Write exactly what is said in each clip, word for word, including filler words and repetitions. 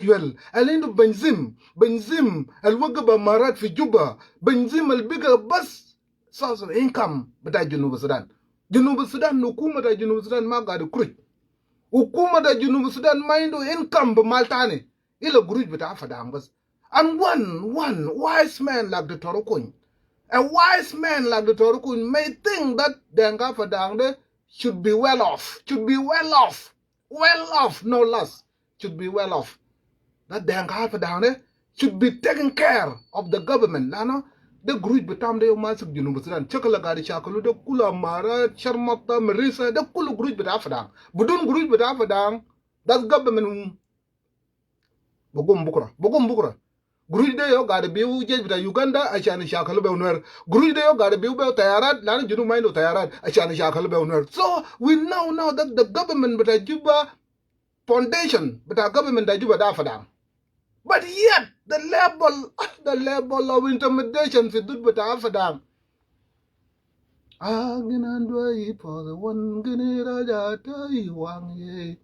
individual, al indu benzim, benzim al wagif amarat fi Juba, benzim al biga bas source of income bita Junub Sudan. Junub Sudan, hukuma ta Junub Sudan ma gadu kruj. Hukuma ta Junub Sudan ma indu income be mal tani. Ila guruj bita Fadang bas. And one, one wise man like Doctor Okuny, a wise man like Doctor Okuny may think that Denka Fadang de should be well off, should be well off, well off, no less, should be well off. That Denka Fadang de should be taking care of the government. Lano de guruj bitam de yau masik Junub Sudan. Shakal al gadu shakalu de kulu amara, sharmata, marisa, de kulu guruj bita Fadang. Bidun guruj bita Fadang, that government bigum bukra, bigum bukra. Guruj de yau gadu biu jesh bita Uganda ashan shakalu be Nuer. Guruj de yau gadu biu be tayarat, lano Junub ma indu tayarat, ashan shakalu be Nuer. So we now know that the government bita Juba, foundation bita government ta Juba ta Fadang. But yet the level, the level of intimidation fi dud bita Fadang. Ah, gina ndwai for the one, gina raja tai wang ye.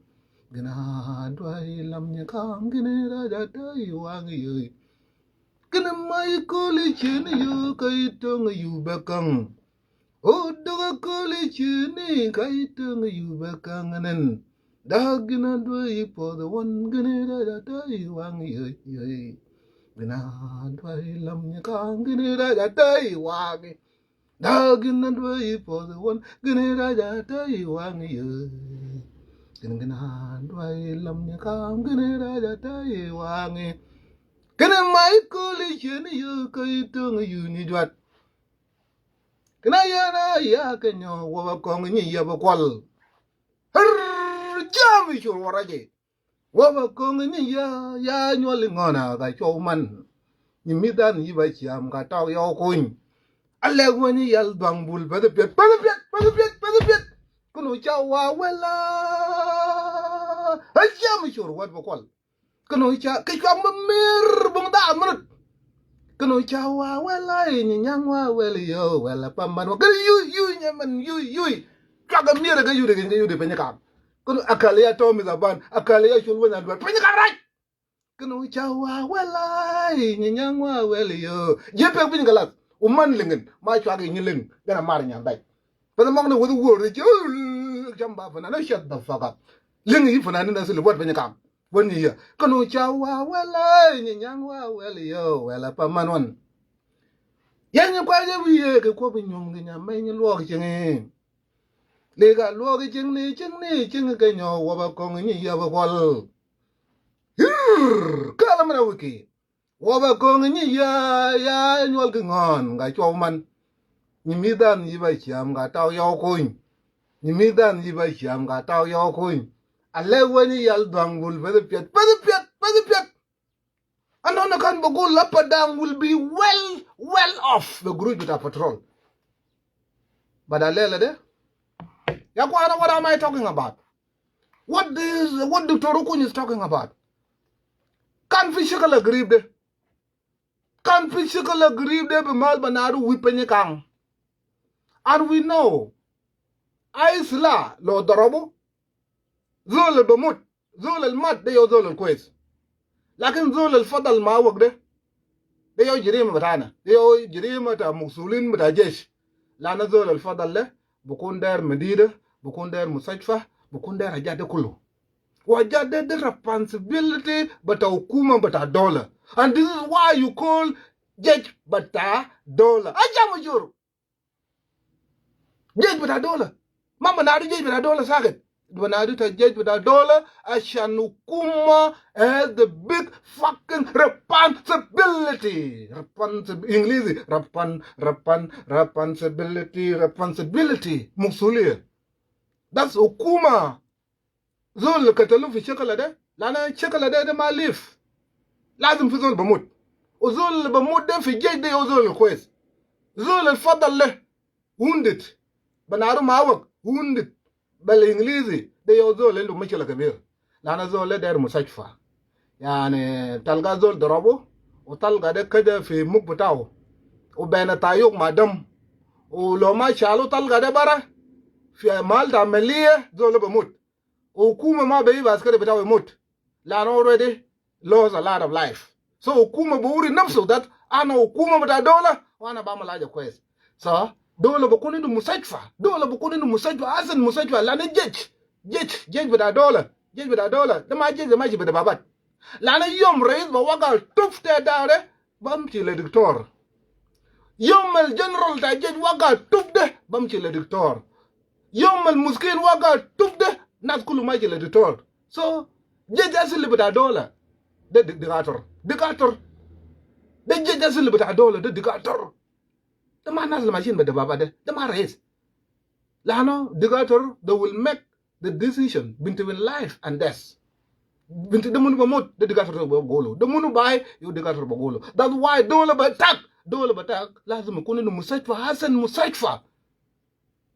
Gina ndwai lam nyakang, gina raja tai wang ye. Gina mai kuli chini yu kai tong yu bakang. O doga kuli chini kai tong yu bakanganen. Da gina ndwai for the one, gina raja tai wang ye ye. Gina ndwai lam nyakang, gina raja tai wang ye. Da gina ndwai for the one, gina raja tai wang ye. Gina gina ndwai lam nyakang, gina raja tai wang ye. Gina mai kuli chini yu kai tong yu ni jwat. Gina ya na ya kenyo wa bakong nyi ya bakwal. Har jami shur waraje. Wa bakong nyi ya, ya nyol ngona ga chow man. Nyi midan yi ba chiam ga tau yau kuny. Ale wani yal dwang bul pede piet, pede piet, pede piet, pede piet. Kunu cha wa wela. Har jami shur wat bakwal. Kunu cha, ke chwang ba mir bung da mrut. Kunu cha wa wela, nyi nyang wa wela yo, wela paman wa. Kunu yu, yu, nyaman, yu, yu. Chwang ga mir ga yu de, ga yu de penyakam. Kunu akali ya Tommy Zaban, akali ya Shul Wanyal Dwar, penyakam rai. Kunu cha wa wela, nyi nyang wa wela yo. Je pek penyakalas, uman lingin, ma chwang ga nyi ling, gana mar nyang dai. Pada mong ne wadu wor, je, chamba fana, no shut the fuck up. Ling yi fana, ni na sili wat penyakam. Wan nyi ya. Kunu cha wa wela, nyi nyang wa wela yo, wela paman wan. Ya nyi kwa je wiye, ke kwa bi nyong ke nya, me nyi luok ching e. Lega luok ching ni, ching ni, ching ke nyo, wa bakong nyi ya bakwal. Hir, kala mana wiki. Wa bakong nyi ya, ya nyol ki ngon, ga chow man. Nyi midan yi ba chiam, ga tau yau kuny. Nyi midan yi ba chiam, ga tau yau kuny. Ale wani yal dwang bul, pede piet, pede piet, pede piet. Anona kan bagul Upper Dang will be well, well off. Be guruj bita patrol. But alele de. Ya kwana, what am I talking about? What is, what Doctor Okuny is talking about? Kan fi shakal al garib de. Kan fi shakal al garib de be mal banadu wi penyakang. And we know. Ai sila lo darabu. Zol al bamut. Zol al mat de yau zol al kwes. Lakin zol al fadal ma wak de. De yau jirima bitana. De yau jirima ta muksulin bita jesh. Lana zol al fadal de, bukun der madina, bukun der mustashfa, bukun der hajat de kulu. Wa hajat de, de responsibility bita hukuma bita dola. And this is why you call jesh bita dola. Aja mujur. Jesh bita dola. Ma banadu jesh bita dola sakit. Banadu ta jesh bita dola, ashan hukuma has the big fucking responsibility. Responsi-, English, repan-, repan-, responsibility, responsibility. Muksuliya. That's hukuma. Zol al katalu fi shakal de, lana shakal de, de ma live. Lazim fi zol bamut. U zol bamut de fi jesh de yau zol al kwes. Zol al fadal de, wounded. Banadu ma wak, wounded. Bal English, de yau zol indu mushkila kabir. Lana zol de der mustashfa. Yani, talga zol darabu, u talga de kede fi muk bitau. U bena tayuk ma dam. U lo ma shalu talga de bara, fi mal ta amaliya, zol bamut. Hukuma ma beiba askari bitau imut. Lana already, lost a lot of life. So hukuma bawuri nafsu that ana hukuma bita dola, wa ana baamal haja kwes. So dola bikun indu mustashfa, dola bikun indu mustashfa, ahsan mustashfa, lanu jesh, jesh, jesh bita dola, jesh bita dola, de ma jesh de mashi bi dababat. Lanu yom rais ba waga tuf te dare, bamshi le diktor. Yom al general ta jesh waga tuf de, bamshi le diktor. Yom al muskin waga tuf de, nas kulu mashi le diktor. So jesh asli bita dola de di-, diktator. Diktator. De jesh asli bita dola de diktator. De ma nas al mashin bi dababat de, de ma rais. Lanu diktator, they will make the decision between life and death. Binti de munu bamut, de diktator bagulu. De munu bai, yo diktator bagulu. That's why dola bi attack, dola bi attack, lazim ikun indu mustashfa, ahsan mustashfa.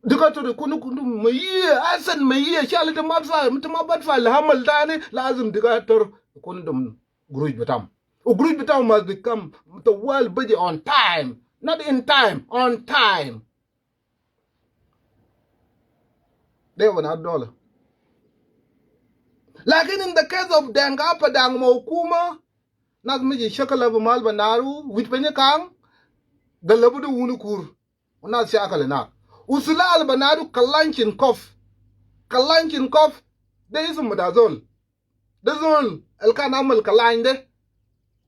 Diktator ikun, ikun indu mayiya, ahsan mayiya, shal te ma badfa, te ma badfa le amal tani, lazim diktator ikun indu gurush bitam. Ugurush bitam must become the world budget on time, not in time, on time. De wa nas dola. Lakin in the case of Deng Gai Padang ma hukuma, nas mashi shakal Abu Mal Banaru, wit penye kang, galabu de wunu kur. Wa nas shakal na. Usulal Banaru Kalashnikov. Kalashnikov, de isum bita zol. De zol al kan amal Kalash de.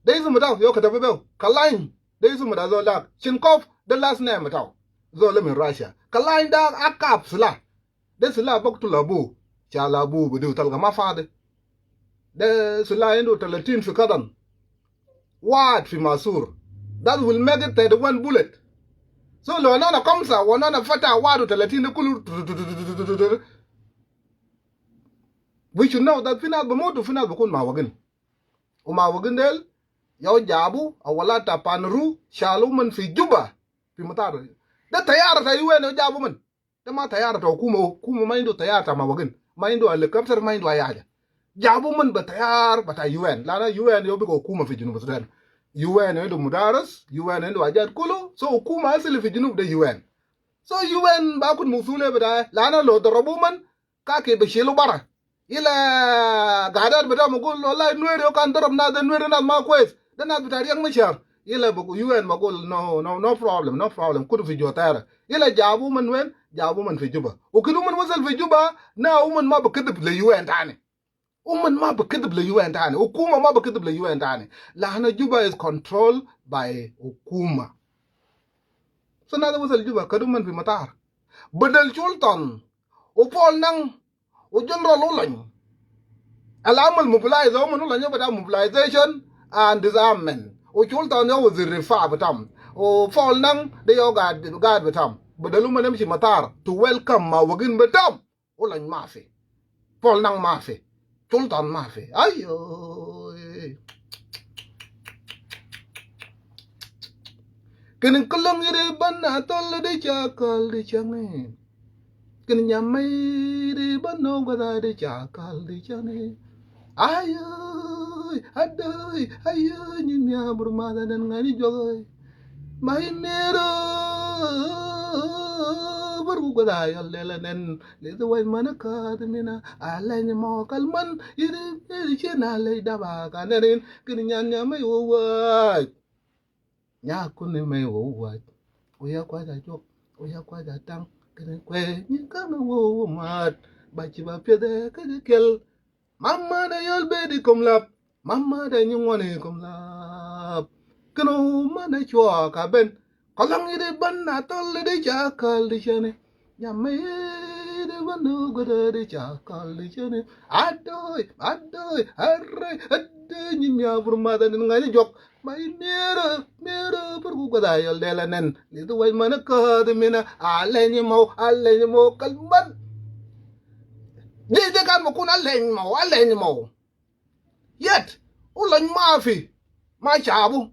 De isum bitau, yo katabu bew. Kalash, de isum bita zol dak. Shnikov, de last name bitau. Zol min Russia. Kalash dak akab silah. De silah biktul abu. Shal abu bidu talga ma fadi. De silah indu talatin fi kadan. Wahid fi masur. That will make it thirty-one bullet. So lo nana kamsa, wa nana fata wahid u talatin de kulu. We should know that fi nas bimutu, fi nas bikun mawagin. U mawagin del, yo jabu, awalad ta Panru, shalu uman fi Juba, fi matar. De tayara ta U N yo jabu uman. De ma tayara ta hukuma, hukuma ma indu tayara ta mawagin. Ma indu helicopter, ma indu ayi haja. Jabu uman bi tayara bita U N. Lanu U N yo biga hukuma fi Junub Sudan. U N yo indu mudaris, U N yo indu hajat kulu. So hukuma asli fi Junub de U N. So U N bi akun musuliya bita. Lanu lo darabu uman, kaki bi shilu bara. Ila gadat bitau ma gul, wallahi Nuer yo kan darab nas de, Nuer nas ma kwes. De nas bita Riek Machar. Ila bi U N ma gul, no, no, no problem, no problem. Kutu fi jua tayara. Ila jabu uman wen, jabu uman fi Juba. U kede uman wasal fi Juba, na uman ma bi kedib le U N tani. Uman ma bi kedib le U N tani. Hukuma ma bi kedib le U N tani. Lanu Juba is controlled by hukuma. So nas de wasal Juba, kede uman fi matar. Badal Sultan, u Paul Nang, u General Olony. Al amal mobilize, uman Olony bita mobilization and disarmament. U Sultan yo wazir difa bitam. U Paul Nang de yo guard, guard bitam. Badal uman yamshi matar to welcome mawagin bitam. Olony mafi. Paul Nang mafi. Sultan mafi. Ayo. Kinin kelong iri ban atol di cakal di cangi. Kinin nyamai iri ban no gada di cakal di cangi. Ayo, adoi, ayo, nyi mia burmada dan ngani jogoi. Mai mero, burgu gada yal dela nen. Lidu wai mana kad mina. Alai nyi mo kalman. Iri, iri chena lai daba kanerin. Kinin nyan nyamai wawai. Nya kuni mai wawat. Uya kwa ja jok, uya kwa ja tang, kene kwe, nyi kama wawa mat. Bachi ba pia de kene kel. Mama da yol bedi kom lap, mama da nyi ngwani kom lap. Kene uma na chwa ka ben. Kalang ide ban na tol de chakal de chane. Nyamai de ban do gada de chakal de chane. Adoi, adoi, arre, adoi, nyi mia burmada nen ngani jok. Mai mero, mero, pur ku gada yol dela nen. Lidu wai mana kad mina. Alai nyi mo, alai nyi mo, kalman. Di de kan mo kun alai nyi mo, alai nyi mo. Yet, Olony mafi, ma shabu.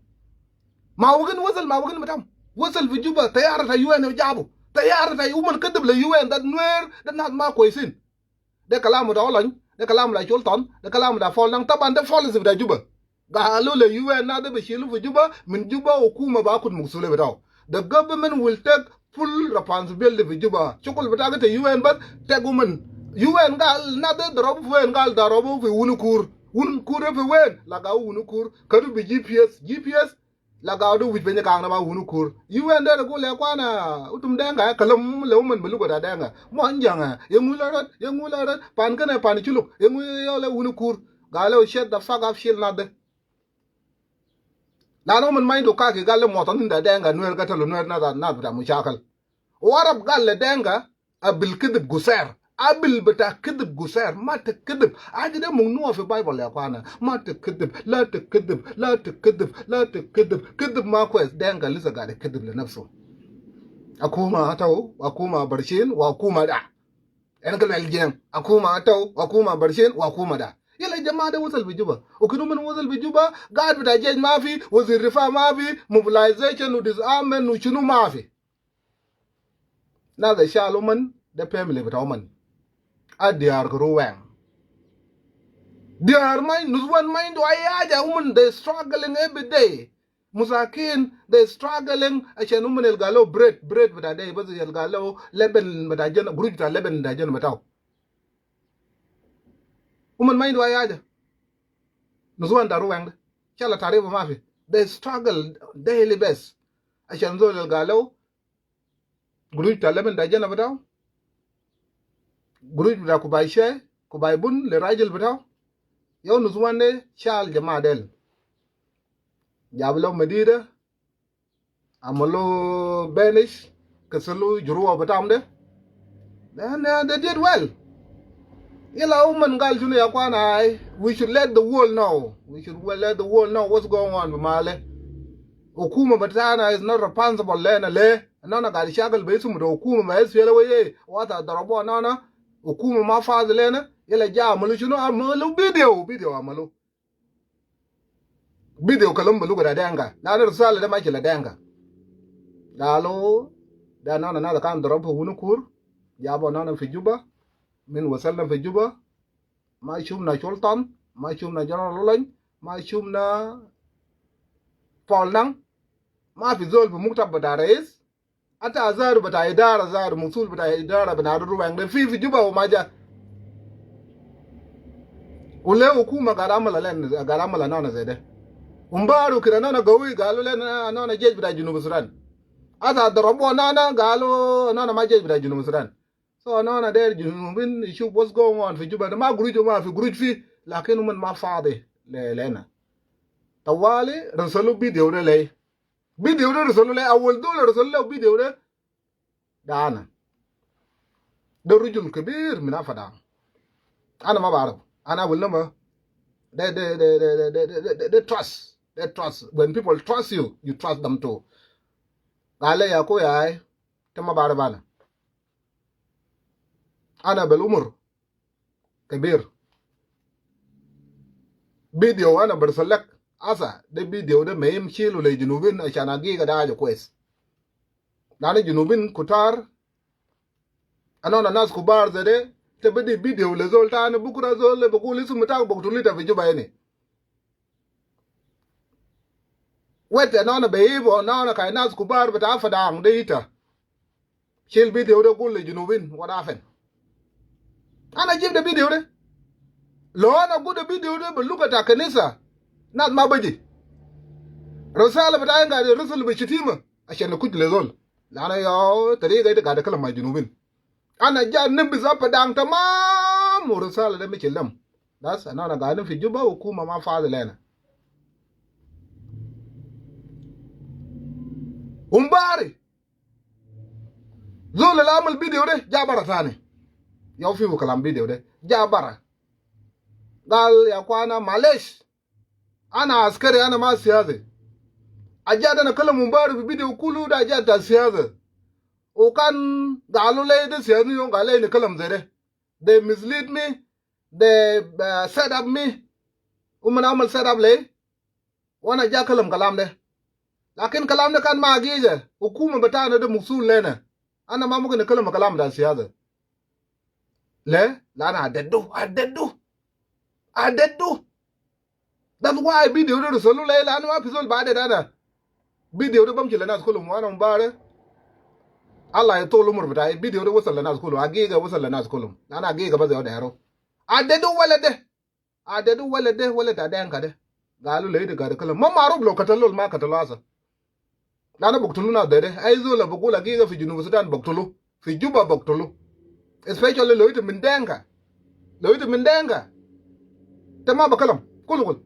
Mawagin wasal, mawagin bitam. Wasal fi Juba, tayara ta U N yo jabu. Tayara ta uman kedib le U N, that Nuer, de nas ma kwesin. De kalam ta Olony, de kalam ta Sultan, de kalam ta Paul Nang, taban de policy bita Juba. Galu le U N nas de bi shilu fi Juba, min Juba hukuma bi akut musuliya bitau. The government will take full responsibility fi Juba. Shukul bitau ta U N bas, take uman. U N gal, nas de darabu fi U N gal, darabu fi wunu kur. Wun Kur e pe wen, lagau wun Kur, kadu bi G P S, G P S, lagau du wich benye kang na ba wun Kur. Yu wen de gu le kwana, utum Denga, kalam le umen belu kata Denga. Mo anjanga, yengu la rat, yengu la rat, pan kene pan chuluk, yengu yo le wun Kur. Gale, shut the fuck up, shil na de. Lanu umen maindu kaki gale motan inda Denga, Nuer gatalu, Nuer na da, na bita mushakal. Warab gale Denga, abil kidib guser. Abil bita kidib guser. Ma ta kidib. Aji de mung nua fi Bible ya kwana. Ma ta kidib, la ta kidib, la ta kidib, la ta kidib. Kidib ma kwes, Denga lisa gade kidib le nafsu. Akuma atau, akuma barshin, wa akuma da. En kal el jeng. Akuma atau, akuma barshin, wa akuma da. Yala jama de wasal fi Juba. Ukidu min wasal fi Juba, gad bita jej mafi, wazir difa mafi, mobilization, u disarmament, u shunu mafi. Nas de shal umen, de family bita umen. A diar kuru weng. Diar mai, nuswan maindu ay haja umen, they struggling every day. Musakin, they struggling, ashan umen yalga lo bread, bread bita de, bas yalga lo, leben bita jana, guruj bita leben bita jana bitau. Umen maindu ay haja. Nuswan daru weng de. Shala tariba mafi. They struggle daily base. Ashan zol yalga lo, guruj bita leben bita jana bitau. Guruj bita kubai shai, kubai bun, le rajil bitau. Yau nuswan de, shal jama del. Jabu lo madida, amalu benish, kasalu jurua bitam de. And uh, they did well. Yala umen gal shunu ya kwana ay, we should let the world know. We should well let the world know what's going on bi Male. Ukuma bitana is not responsible lena le. Nana gad shakal be isum do ukuma ma S P L A ye. Wata darabu nana. Ukuma ma faz lena. Yala ja amalu shunu, amalu video, video amalu. Video kalam balu gada Denga. Lanu risala de ma shila Denga. Galu, da nana nas kan darabu wunu Kur. Jabu nana fi Juba. Min wasalna fi Juba. Ma shufna Sultan, ma shufna General Olony, ma shufna Paul Nang, ma fi zol fi muktab bita rais. Ata azar bita idara, azar musul bita idara bita Nuer weng de fi, fi Juba wa ma ja. Ule ukuma gad amala len, gad amala nana zede. Umbaru kira nana gawi galu len nana jej bita Junub Sudan. Ata darabu nana galu nana ma jej bita Junub Sudan. So nana der Junubin ishuf what's going on fi Juba. Ma guruj ma fi guruj fi, lakin umen ma fadi le, lena. Tawali risalu video de le. Video de risalu le, awal dol risalu le video de. Da ana. De rujul kabir min Fadang. Ana ma barif. Ana awal nama. De, de, de trust. De trust. When people trust you, you trust them too. Gale ya ko ya ai. Te ma barif ana. Ana bel umur kabir. Video ana barsalek asa, de video de muhim shilu le Junubin ashan agiga da aja kwes. Lanu Junubin kutar, anona nas kubar zede, te bidi video le zol tani bukura zol le bugul isum bitak buktulu ita fi Juba ini. Wete nana beibo nana kai nas kubar bita Fadang de ita. Shil video de gul le Junubin, what happened? Ana jib de video de. Lo ana gud de video de be luga ta kanisa. Nas ma baji. Risala bita inga de risalu be shitima. Ashan kuj le zol. Lana ya tariga ita gad kalam ma Junubin. Ana ja nibis Fadang tamam, u risala de michil dem. Das, ana, ana gaidin fi Juba, ukuma ma fadi lena. Umbari. Zol al amul video de, ja bara tani. Yau fi kalam video de, ja bara. Gal ya kwana, malesh. Ana askari, ana ma siyasi. Aja de ana kalam umbari fi video kulu de aja ta siyasi. Ukan galu le de siyasi yom gal le ni kalam zede. They mislead me. They uh, set up me. Umen amal set up le. Wana ja kalam kalam de. Lakin kalam de kan ma agiga. Ukuma bitana de muksul lena. Ana ma mumkin kalam kalam ta siyasa. Le, lana adeddu, adeddu, adeddu. That's why video de risalu le, lana ma fi zol bade dana. Video de bamshi le nas kulum, wana umbari. Allah ya tol umur bitai, video de wasal le nas kulum, agiga wasal le nas kulum. Lana agiga bas ya dero. Adeddu wala de. Adad de walad de, walad ta Denka de. Galu Loito gaid kalam. Ma maruf lo katalu wala ma katalu asa. Lanu baktulu nas de de. Ay zol bigul hagiga fi Junub Sudan baktulu. Fi Juba baktulu. Especially Loito min Denka. Loito min Denka. Ita ma bakalam. Kulu kulu.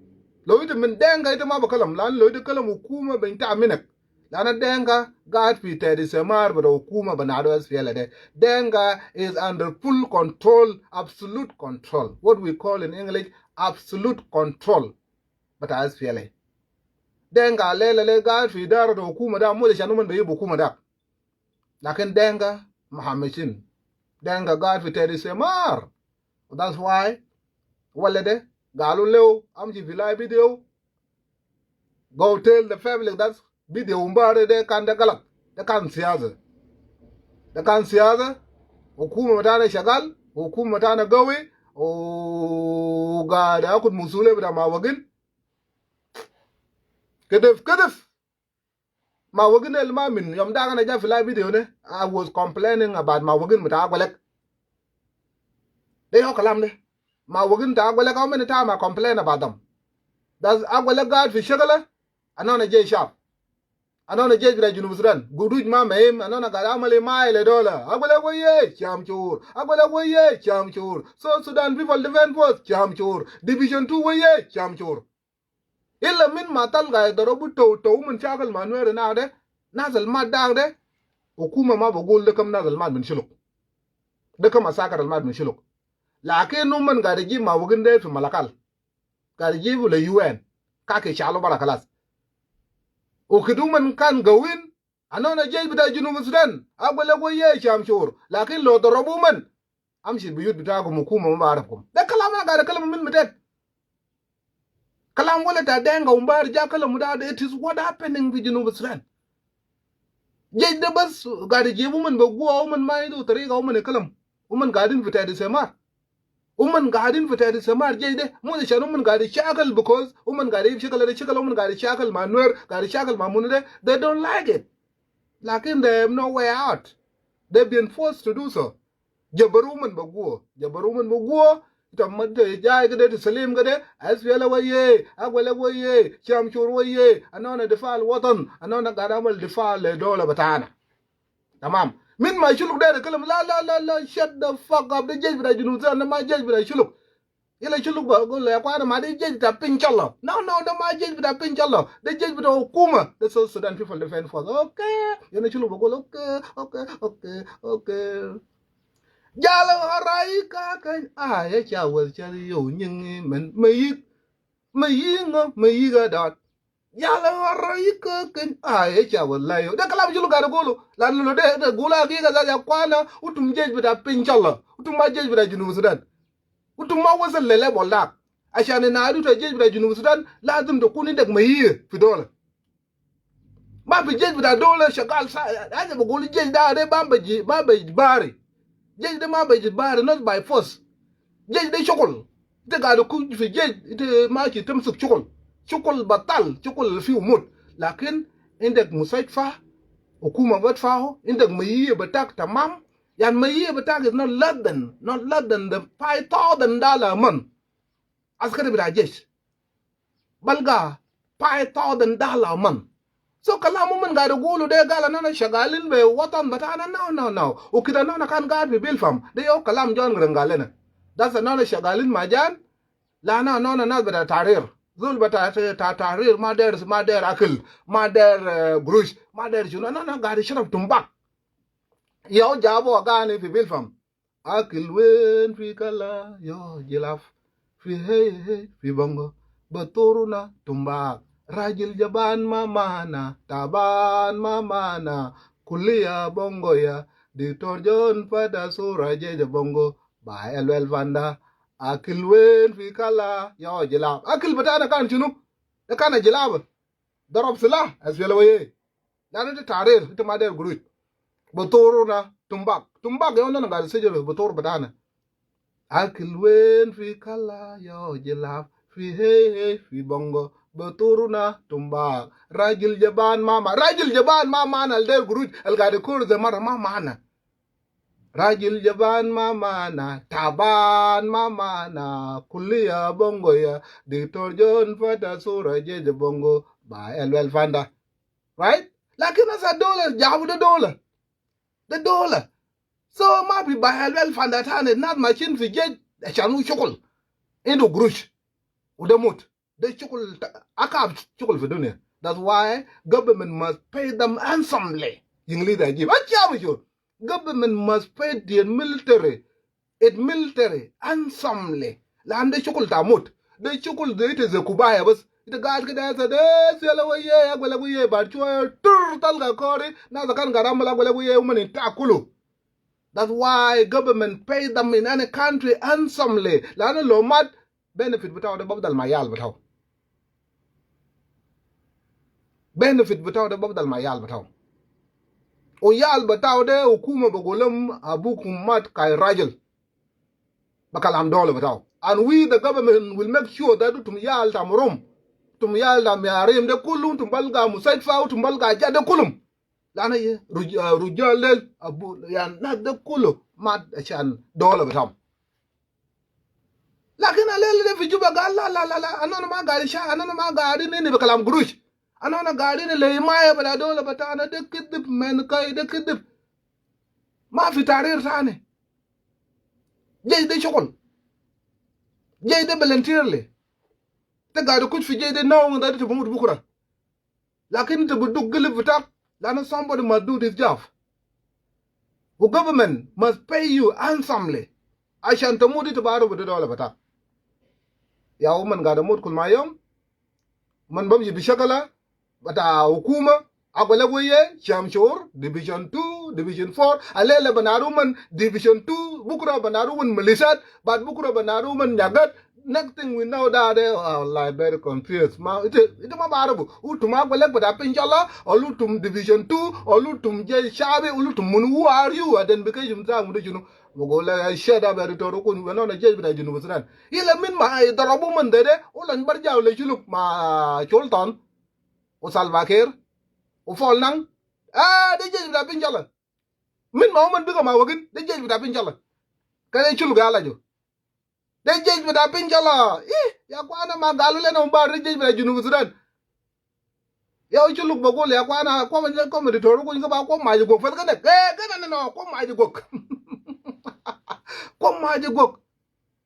Loito min Denka ita ma bakalam. Lanu Loito kalam hukuma bita minak. Lanu Denka gaid fi tahta samar bita hukuma bita nas SPLA de. Denka is under full control, absolute control. What we call in English, absolute control bita SPLA. Denka lele le gaid fi idara ta hukuma de, mo de shan uman be hukuma de. Lakin Denka muhammishin. Denka gaid fi tahta samar. That's why walad de galu lew amshi fi live video. Go tell the public that video umbari de kan de galat. De kan siyasa. De kan siyasa. Hukuma bitana shagal. Hukuma bitana gawi. Wa gaid akhud musuliya bita Mawagin. Kedef, kedef. Mawagin de ma min yom de ana ja fi live video de, I was complaining about Mawagin bita Agwelek. De yo kalam de. Mawagin bita Agwelek, how many time I complain about them? Das Agwelek gaid fi shagala, anana jesh shab. Anana jesh bita Junub Sudan. Guruj ma meim, anana gaid amal himaya le dola. Agwelek weye, Shamshur. Agwelek weye, Shamshur. South Sudan People Defense Force, Shamshur. Division two weye, Shamshur. Illa min ma talga idarabu to, to uman shakal ma Nuer na de, nas al mat de, de, hukuma ma bigul de kam nas al mat min Shuluk. De kam askar al mat min Shuluk. Lakin uman gaid ijib Mawagin de fi Malakal. Gaid ijibu le U N. Kaki shalu bara kalas. Wa kede uman kan gawin, anana jesh bita Junub Sudan. Agwelek weye Shamshur. Lakin lo darabu uman, amshi biyut bitakum, hukuma ma barafkum. De kalam ana gaid kalam min mitet. Kalam walad ta Denka umbari ja kalam de, it is what happening fi Junub Sudan. Jesh de bas gaid ijibu uman be guwa, uman ma indu tariga uman kalam. Uman gaidin fi tahta samar. Uman gaidin fi tahta samar jesh de. Mo de shan uman gaid shakal because uman gaid fi shakal de shakal, uman gaid shakal ma Nuer, gaid shakal ma munu de. They don't like it. Lakin they have no way out. They've been forced to do so. Jabaru uman be guwa. Jabaru uman be guwa. Ita ma de jai kede, ita salim kede. SPLA weye, Agwelek weye, Shamshur weye. Anana difa al watan. Anana gaid amal difa le dola bitana. Tamam. Min ma Shuluk de kalam, la, la, la, la, shut the fuck up. De jesh bita Junub Sudan, de ma jesh bita Shuluk. Illa Shuluk bagul le, ya akhwana, ma de jesh bita Pinshalla. No, no, de ma jesh bita Pinshalla. De jesh bita hukuma. De South Sudan People Defense Force. Okay. Yena Shuluk bagul, okay, okay, okay, okay. Jala harai ka kan. Ah, ya cha was cha yo nying men. Mayik. Mayingo, mayiga dot. Yala harai ka kan. Ah, ya cha was la yo. De kalam Shuluk gaid gulu. Lanu lo de, de gulu hagiga, ya akhwana. Utum jesh bita Pinshalla. Utum ma jesh bita Junub Sudan. Utum ma wasal le level dak. Ashan ina adu ta jesh bita Junub Sudan, lazim takun indak mayiya fi dola. Ma fi jesh bita dola shagal sa, haja bagulu jesh de, de ma bi ji-, ma bi ijbari. Jesh de ma bi ijbari, not by force. Jesh de shugul. Ita gaid takun fi jesh, ita mashi tamsuk shugul. Shugul batal, shugul fi umut. Lakin indak mustashfa, hukuma bidfahu, indak mayiya bitak tamam. Yan mayiya bitak is not less than, not less than the five thousand dollar a month. Askari bita jesh. Balga five thousand dollar a month. So kalam uman gaid gulu de gal anana shagalin be watan bitana, no, no, no. Wa kede anana kan gaid fi Bilpam. De yo kalam John Garang gal lena. Das anana shagalin ma John. Lanu anana nas bita tahrir. Zol bita ta-, ta-, tahrir ma der, ma der akil, ma der, eh, gurush, ma der shunu. Anana gaid sharab tumbak. Yo jabu agani fi Bilpam. Akil wen fi kala, yo jilaf. Fi hey hey, fi bongo. Baturuna tumbak. Rajil jaban ma mana, taban ma mana. Kuliya bongo ya. Diktor John Fada sura jeja bongo. Ba el wel fanda. Akil wen fi kala, yo jilaf. Akil bitana kan shunu? De kan jilaf. Darab silah, SPLA weye. Lanu ita tahrir, ita ma der gurush. Baturuna tumbak. Tumbak ya anana gaid sijil batur bitana. Akil wen fi kala, yo jilaf, fi hey hey, fi bongo. Baturuna tumbak. Rajil jaban ma ma-, rajil jaban ma mana al der gurush, al gaid kulu de mara ma mana. Rajil jaban mamana, taban mamana, kuliya bongo ya, Diktor John Fata Sura jeje bongo, ba elwel fanda. Right? Lakin asa dola, jabu de dola. De dola. So ma fi ba elwel fanda tani, nas mashin fi jej, ashan u shukul. Indu gurush. U de mut. De shukul ta-, akab shukul fi dunia. That's why government must pay them handsomely. English ajib. Ajab shu. Government must pay the military, it military handsomely. Lan de shukul ta mut. De shukul de ita ze kubaya bas. Ita gaid kede asa de swela weye, agwela weye, but shwaya tur talga kori. Nas kan garam la agwela weye, umani ta kulu. That's why government pay them in any country handsomely. Lanu lo mat, benefit bitau de bafdal ma yal bitau. Benefit bitau de bafdal ma yal bitau. U yal bitau de hukuma bigulum abukum mat kai rajil. Ba kalam dola bitau. And we, the government, will make sure that utum yal ta Marum, utum yal ta Miarim de kulu, utum balga mustashfa, utum balga ja de kulum. Lana ye, ruj-, ah, rujal del, abu, yan, nas de kulu, mat ashan dola bitam. Lakin alel de fi Juba gal la, la, la, la, anana ma gaid sha, anana ma gaid ini, ini bi kalam gurush. Anana gaid ini le imaya bala dola bitana de kidib men kai de kidib. Ma fi tarir tani. Jesh de shukul. Jesh de voluntarily. Te gaid kush fi jesh de now, nda de te bumut bukra. Lakin ita bi duk gilib bitak, lanu somebody must do this job. Wa government must pay you handsomely. Ashan ta mut ita bi arubu de dola bitak. Ya uman gaid mut kul ma yom. Man bamshi bi shakala bita hukuma, agwala weye, Shamshur, Division two, Division four, alela banaru man Division two, bukra banaru man Milishat, but bukra banaru man Nyagat, Next thing we know that, eh, wallahi, very confused. Ma, ita, ita ma barubu. Utum agwelek bita Pinjala, ol utum Division two, ol utum jesh shabi, ol utum munu, who are you? Identification bita munu shunu. Bugul lek, eh, shut up, ya Diktor Okun, we are not a jesh bita Junub Sudan. Ila min ma, eh, darabu man de de, ulan barjau le shuluk ma Sultan, u Salva Kiir, u Paul Nang. Ah, de jesh bita Pinjala. Min ma uman biga ma wagin, de jesh bita Pinjala. Kede shuluk ya laju. De jesh bita Pinjala. Ih, ya akwana, ma galu lena Umbari de jesh bita Junub Sudan. Ya shuluk bugul ya akwana, kwa mani, kwa mani Diktor Okun, kwa, kwa maji gok. Fal kede, eh, kede no, kwa maji gok. Kwa maji gok.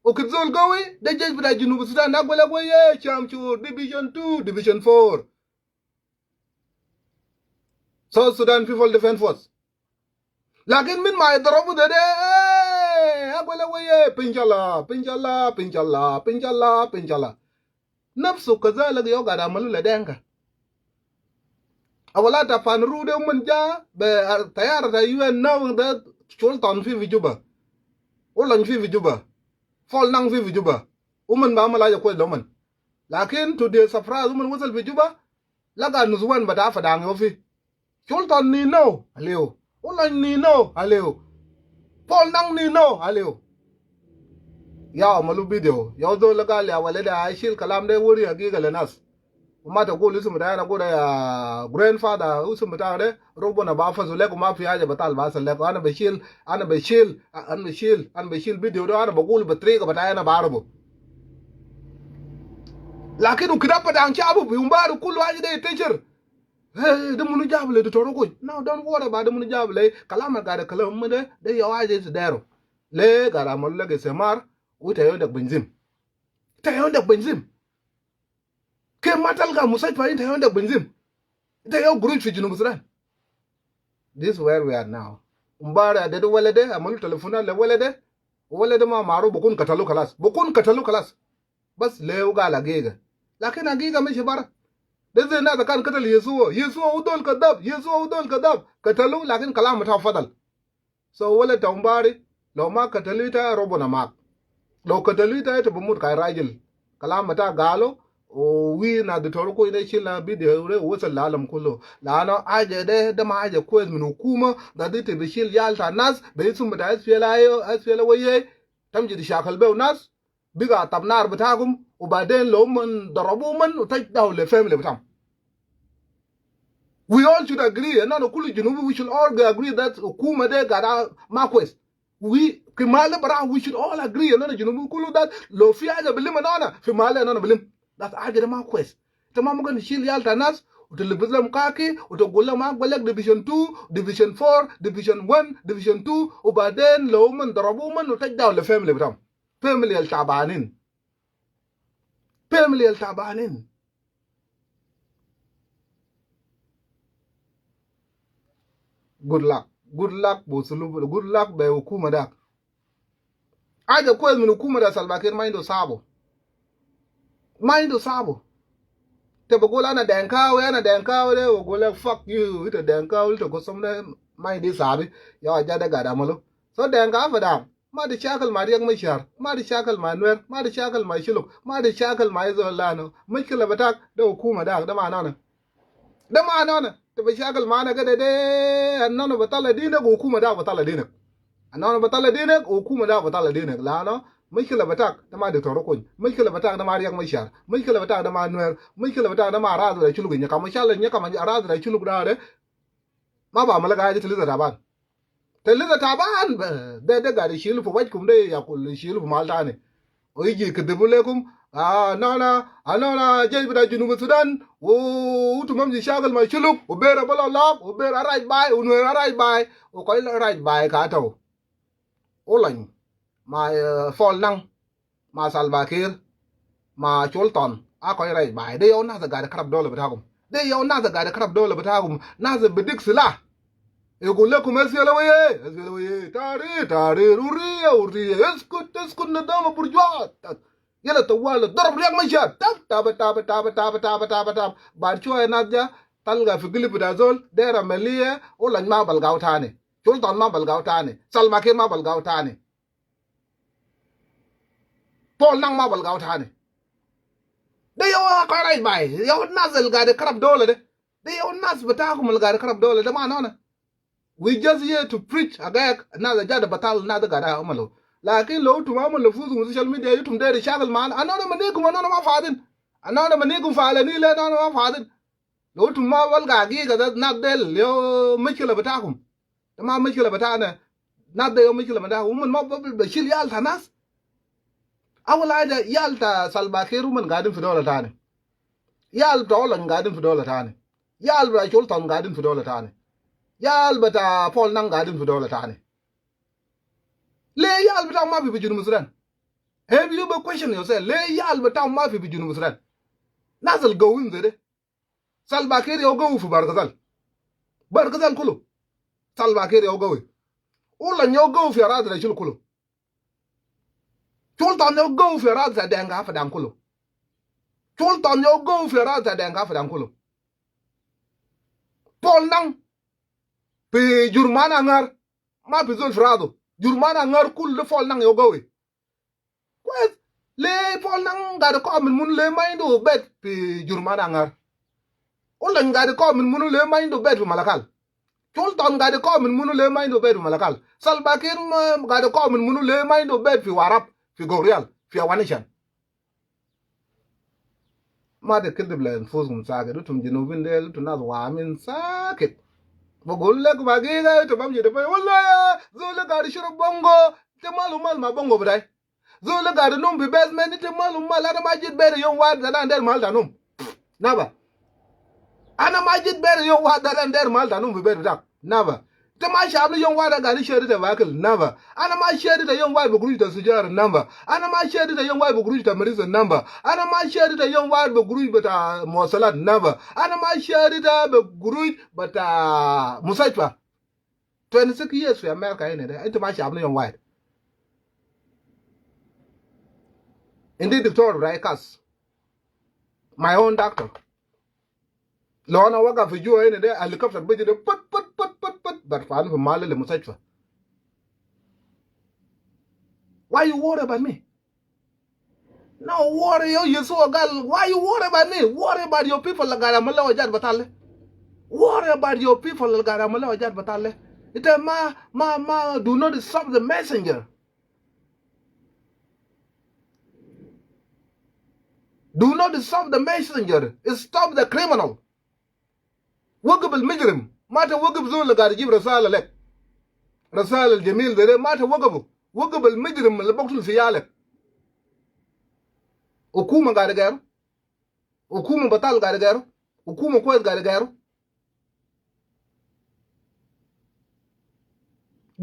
Wa kede zol gawi, de jesh bita Junub Sudan, agwelek weye, Shamshur, Division two, Division four. South Sudan People Defense Force. Lakin min ma idarabu de de, eh, agwelek weye, Pinjala, Pinjala, Pinjala, Pinjala, Pinjala. Nafsu kazalik yau gaid amalu le Dinka. Awala ta Panru de uman ja, be, ah, tayara ta U N now de Sultan fi fi Juba. Ulan fi fi Juba. Paul Nang fi fi Juba. Uman ba amal aja kwes le uman. Lakin to their surprise, uman wasal fi Juba, laga nusuwan bita Padang yau fi. Sultan ni no, aleo. Ulan ni no, aleo. Paul Nang ni no, aleo. Ya amalu video. Ya zol gal ya waled ya ashil kalam de wuri hagiga le nas. Uma ta gul isum bita ana gul ya grandfather, isum bita de, Rabbuna ba hafazu lek, ma fi haja batal ba asal lek. Ana bashil, ana bashil, ana bashil, ana bashil video de, ana bagul bi tariga bita ana barubu. Lakin u kida Padang shabu bi Umbari kulu haja de itashir. Hey, de munu jabu le Diktor Okun? No, don't worry about de munu jabu le. Kalam al gaid kalam ma de, de yau haja ita deru. Le gaid amalu lek istimar, wa ita yau indak benzin. Ita yau indak benzin. Kef ma talga mustashfa inta yau indak benzin? Ita yau gurush fi Junub Sudan. This is where we are now. Umbari adede waled de, amalu telefonat le waled de. Waled de ma maru bukun katalu kalas. Bukun katalu kalas. Bas le u gal hagiga. Lakin hagiga mashi bara. De ze nas kan katal Yesua. Yesua u zol kadab. Yesua u zol kadab. Katalu, lakin kalam bitau fadal. So, waled ta Umbari, lo ma katalu ita, Rabbuna mak. Lo katalu ita, ita bamut kai rajil. Kalam bita galu, u wi na Diktor Okun ina shil na video de, wasal le alam kulu. Lanu haja de, de ma haja kwes min hukuma, gaid ita bishil yal ta nas, be isum bita SPLA-IO, SPLA-IO, tamshi tishakal behu nas, biga tab nar bitakum, u baden lo uman darabu uman, u taj daw le family bitam. We all should agree, and not kulu Junubi, we should all agree that hukuma de gaid ma kwes. Wi, fi mahal de bara, we should all agree, nana Junubin kulu, that lo fi haja bilim nana, fi mahal de nana bilim. That haja de ma kwes. Ita ma mumkin tishil iyal ta nas, uta lebis lehum khaki, uta gul lehum, ma gul lek division two, division four, division one, division two, u baden lo umon darabu umon, uta jaw le family bitam. Family al tabanin. Family al tabanin. Good luck. Good luck be usulu, good luck be hukuma dak. Haja kwes min hukuma dak, Salva Kiir ma indu sabu. Ma indu sabu. Ita bi gul ana Denkawi, ana Denkawi de, u gul lek fuck you, ita Denkawi, ita kosum de, ma indi sabi. Ya haja de gada malu. So Denkawi fi dam. Ma di shakil ma Riek Machar, ma di shakil ma Nuer, ma di shakil ma Shuluk, ma di shakil ma ayi zol, lanu mushkila bitak de hukuma dak, de ma nana. De ma nana. Ita bi shakil ma ana kede de, nana bi tala dinek, hukuma dak bi tala dinek. Nana bi tala dinek, hukuma dak bi tala dinek. Lanu mushkila bitak de ma Doctor Okony, mushkila bitak de ma Riek Machar, mushkila bitak de ma Nuer, mushkila bitak de ma ras bita Shuluk, Nyakam, mashallah, Nyakam, ras bita Shuluk dak de. Ma bi amulu haja, ita lisa taban. Ita lisa taban, be, de, de gad ishilu fi wajhikum de, ya kulu ishilu fi mahal tani. U yiji yakdibu lekum, ah, nana, ah, nana jesh bita Junub Sudan, u, u utum amshi shakil ma Shuluk, u Bor bala lak, u Bor a right by, u Nuer a right by, u kulu right by katu. U lany ma, eh, Paul Nang, ma Salva Kiir, ma Sultan, a kulu right by. De ya nas gad karab dola bitakum. De ya nas gad karab dola bitakum. Nas bi dig silah. Yagul lekum SPLA weye, SPLA weye. Tahrir, tahrir, hurriya, hurriya. Iskut, iskut, nadama burjuat. Yalla tawala, darab Riek Machar. Tap, tap, tap. Baad shwiya nas ja, talga fi gilib bita zol, dera maliya, u lany ma balgau tani. Sultan ma balgau tani. Salva Kiir ma balgau tani. Paul Nang ma balgau tani. De ya a kulu right by. Ya nas al gad karab dola de. De ya nas bitakum al gad karab dola de, ma nana. We just here to preach. Agag nas ja de batal nas de gad amalu. Lakin lo utum amalu fi social media, utum deri shakil ma ana. Ana ma nikum, ana ma fadin. Ana ma nikum falani le, ana ma fadin. Lo utum ma balga hagiga de nas del, yo mushkila bitakum. De ma mushkila bitana. Nas de yo mushkila bitakum. Uman ma bi, bi, bishil iyal ta nas. Awal haja iyal ta Salva Kiir uman gaidin fi dola tani. Iyal ta u lany gaidin fi dola tani. Iyal bita Sultan gaidin fi dola tani. Iyal bita Paul Nang gaidin fi dola tani. Le iyal bitakum ma fi, fi Junub Sudan? Have you ever question yourself? Le iyal bitakum ma fi, fi Junub Sudan? Nas al gawin ze de. Salva Kiir ya gawi fi Bahr el Ghazal. Bahr el Ghazal kulu. Salva Kiir ya gawi. U lany ya gawi fi aradi ta Shuluk kulu. Sultan ya gawi fi aradi ta Denka Padang kulu. Sultan ya gawi fi aradi ta Denka Padang kulu. Paul Nang fi jurmana ngar. Ma fi zol fi radu. Jurmana ngar kulu de Paul Nang ya gawi. Kwes, le Paul Nang gad kaw min munu le ma indu bet fi jurmana ngar? U lany gad kaw min munu le ma indu bet fi Malakal? Sultan gad kaw min munu le ma indu bet fi Malakal? Salva Kiir ma gad kaw min munu le ma indu bet fi Warap, fi Gogrial, fi Awanishan? Ma de kidib le anfusukum sakit, utum Junubin del, utum nas wamin sakit. Bagul lekum hagiga, utum bamshi de bai, wala ya, zol gad shurub bongo, ita malu mal ma bongo bitai. Zol gad num fi basement, ita malu mal, ana ma jit bere yom wahid ana der mal ta num. Never. Ana ma jit bere yom wahid ana der mal ta num fi bet bitak. Never. Ita ma shab ni yom wahid gad sheri ita bi akil. Never. Ana ma sheri ita yom wahid bi gurush ta sujar. Never. Ana ma sheri ita yom wahid bi gurush ta marisa. Never. Ana ma sheri ita yom wahid bi gurush bita muwasalat. Never. Ana ma sheri ita bi gurush bita mustashfa. Twenty-six years fi America hina de, ita ma shab ni yom wahid. Indi doctor bitai kas. My own doctor. Lo ana wagif fi jua hina de, helicopter biji de, put, put, put, put, put, barfa'u fi Malakal le mustashfa. Why you worry about me? No worry, yo, Yeshua gal, why you worry about me? Worry about your people al gad amulu le hajat batal de. Worry about your people al gad amulu le hajat batal de. Ita ma, ma, ma, do not stop the messenger. Do not stop the messenger. Stop the criminal. Wagif al mujrim. Ma ita wagif zol al gad jib risala lek. رسائل الجميل زي دي، ما توقفوا. وقف المجرم اللي بقتل في عيالك. حكومة قاعد يدير. حكومة بطال قاعد يدير. حكومة كويس قاعد يدير.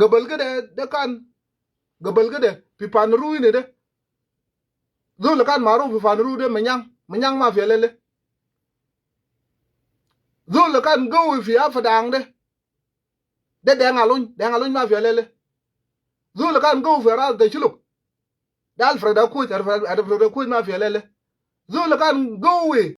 قبل كده، ده كان، قبل كده في بانرو هنا ده، زول كان معروف في بانرو ده منيان، منيان ما في ليلة. زول كان قوي في أفدانغ ده، ده دينغ ألونج، دينغ ألونج ما في ليلة. زول كان قوي في راس دشلوك، ده ألفريد أكوج، ألفريد، ألفريد أكوج ما في ليلة. زول كان قوي